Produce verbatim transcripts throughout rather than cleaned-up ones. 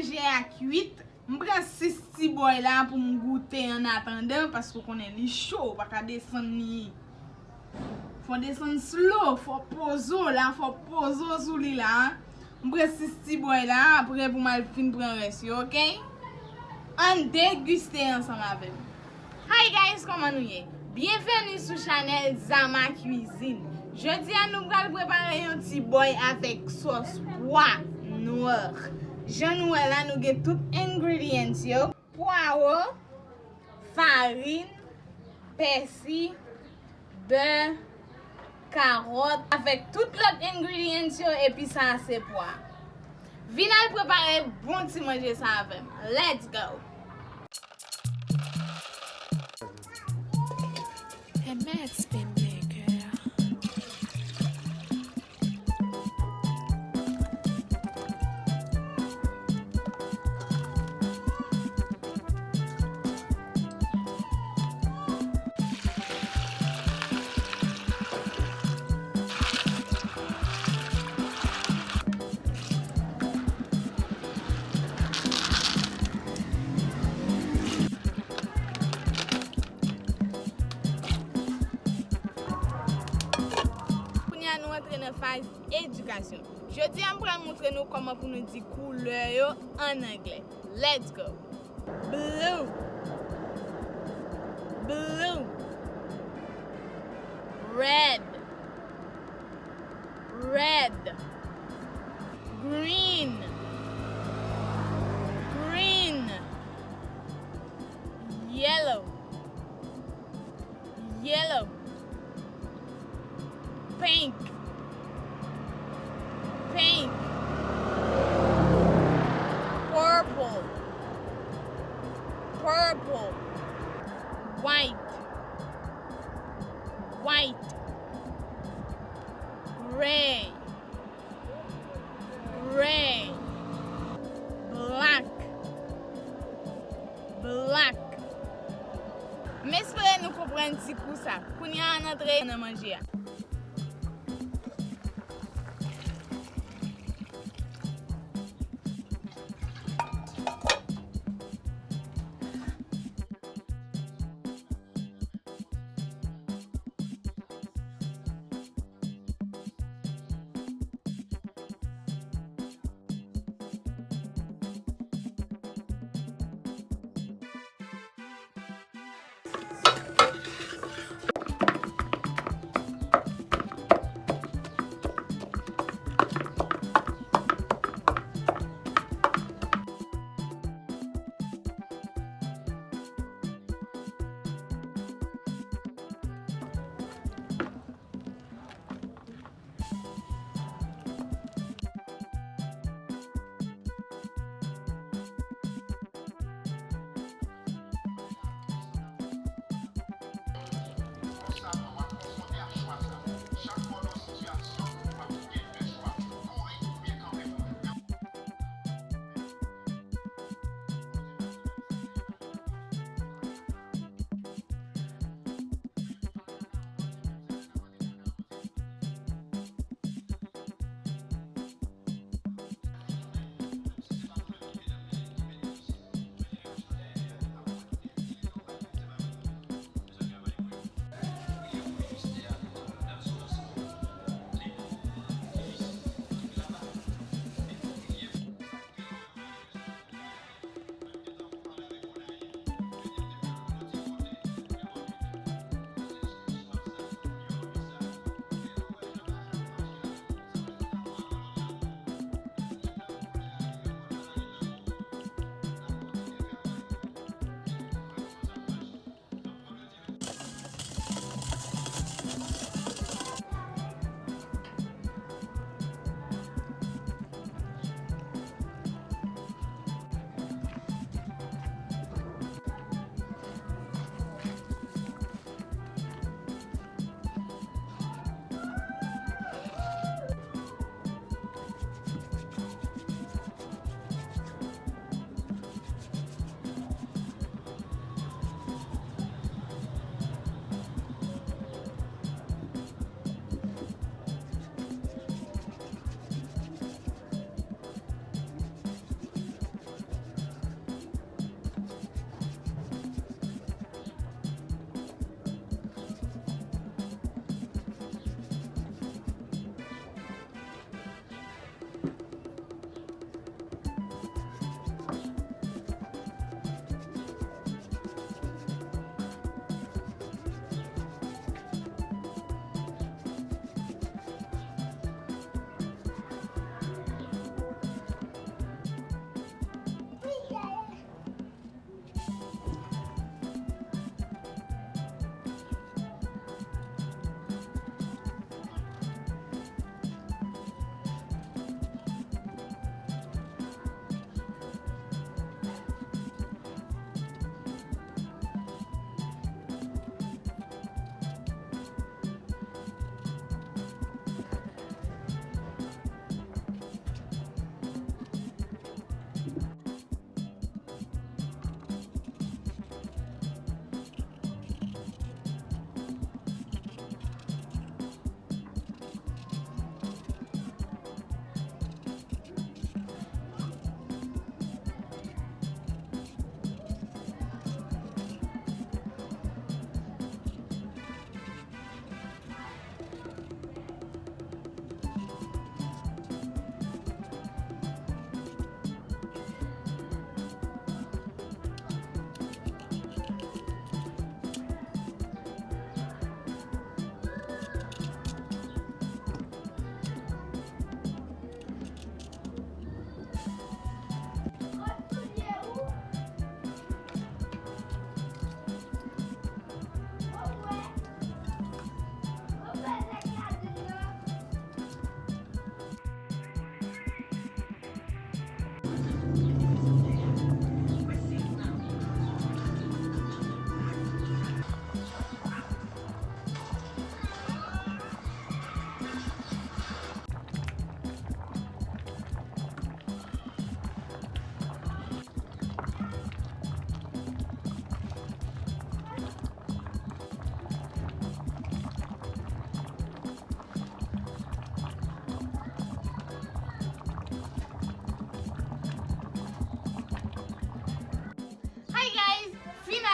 Manje a kwit. M pran sis ti bòy la pou m goute annatandan, paske w konnen li cho, ou pa ka desann li. Fò desann slow, fò poze w la, fò poze w sou li la. M pran sis ti bòy la, apre pou m al fin pran rès yo, oke? Ann degiste ansanm avè m. Hi guys, kòman nou ye? Byenveni sou chanèl Zama Cuisine. Jodi a nou pral prepare yon ti bòy avèk sòs pwa nwè. Jan nou wè la, nou gen tout ingredients yo. Pwawo, farin, pèsi, bè, kawòt, avèk tout lòt ingredients yo, epi sa a se pwa. Vin al prepare bon ti manje sa avè m. Let's go! M X Beatmaker. Kounye a nou antre nan faz edikasyon. Jodi a m pral montre nou kòman pou nou di koulè yo ann anglè. Let's go! Blue. Blue. Red. Red. Green. Green. Yellow. Yellow. Pink. Pink. Purple. Purple. White. White. Gray. Gray. Black. Black. M espere nou konprann ti kou sa. Kounye a ann antre nan manje a.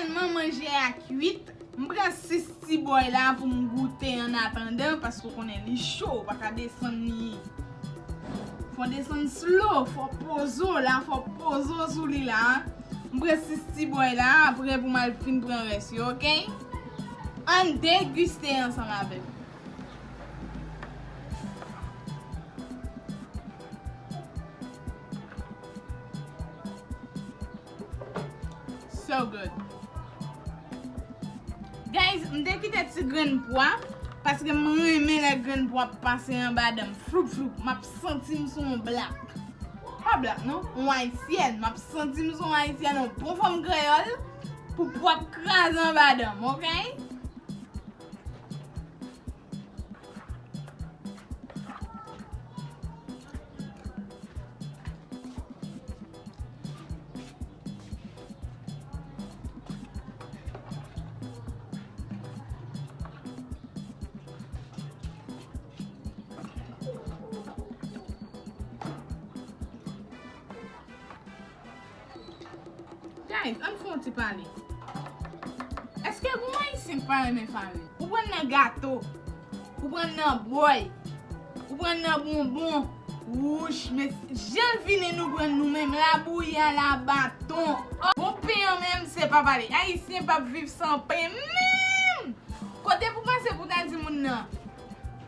Tèlman manje a kwit, m pran sis ti bòy la pou m goute annatandan, paske w konnen li cho, ou pa ka desann li. Fò desann slow, fò poze w la, fò poze w sou li la. M pran sis ti bòy la, apre pou m al fin pran rès yo, oke? Ann degiste ansanm avè m. So good. Guys, m te kite ti grenn pwa, paske m renmen lè grenn pwa ap pase anba dan m. Floup, floup, m ap santi m sou yon blak. Pa blak, non, yon ayisyèn. M ap santi m sou yon ayisyèn, yon bon fanm kreyòl, pou pwa ap kraze anba dan m, oke? Guys, ann fè yon ti pale. Èske gon Ayisyen k pa renmen farin? Ou pran nan gato, ou pran nan bòy, ou pran nan bonbon. Wouch, men jan l vini nou pran nou menm, labouyi a la baton. Oh, bon pen an menm, se pa pale. Ayisyen p ap viv san pen menm. Kote pou pase pou ta di moun nan,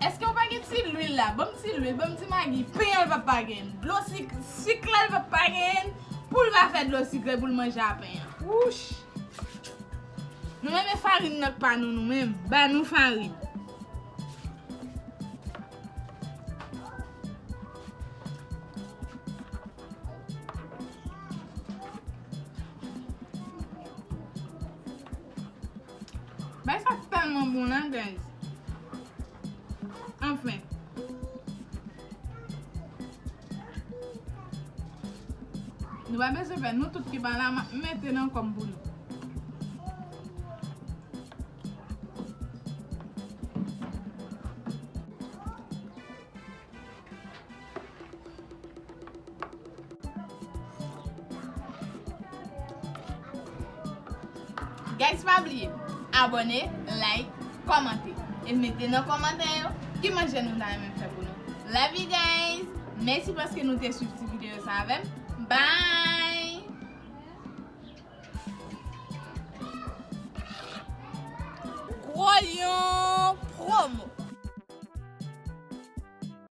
èske w pa gen ti lwil la? Ban m ti lwil, ban m ti magi. Pen an l p ap pa gen. Dlo sik, sik la l p ap pa gen. Pou l pa fè dlo sikre pou l manje a pen an. Wouch! Nou renmen farin nan k pa nou, nou menm. Ba nou farin. Bagay sa tèlman bon la, guys. Anfen. Nou pa bezwen pè, nou tout ki pa la, m ap mete nan kò m pou nou. Guys, pa bliye abòne, like, kòmante. E mete nan kòmantè yo ki manje nou ta renmen fè pou nou. Love you guys! Mèsi paske nou te swiv ti videyo sa avè m. Bye! Gwo Lyon Promo.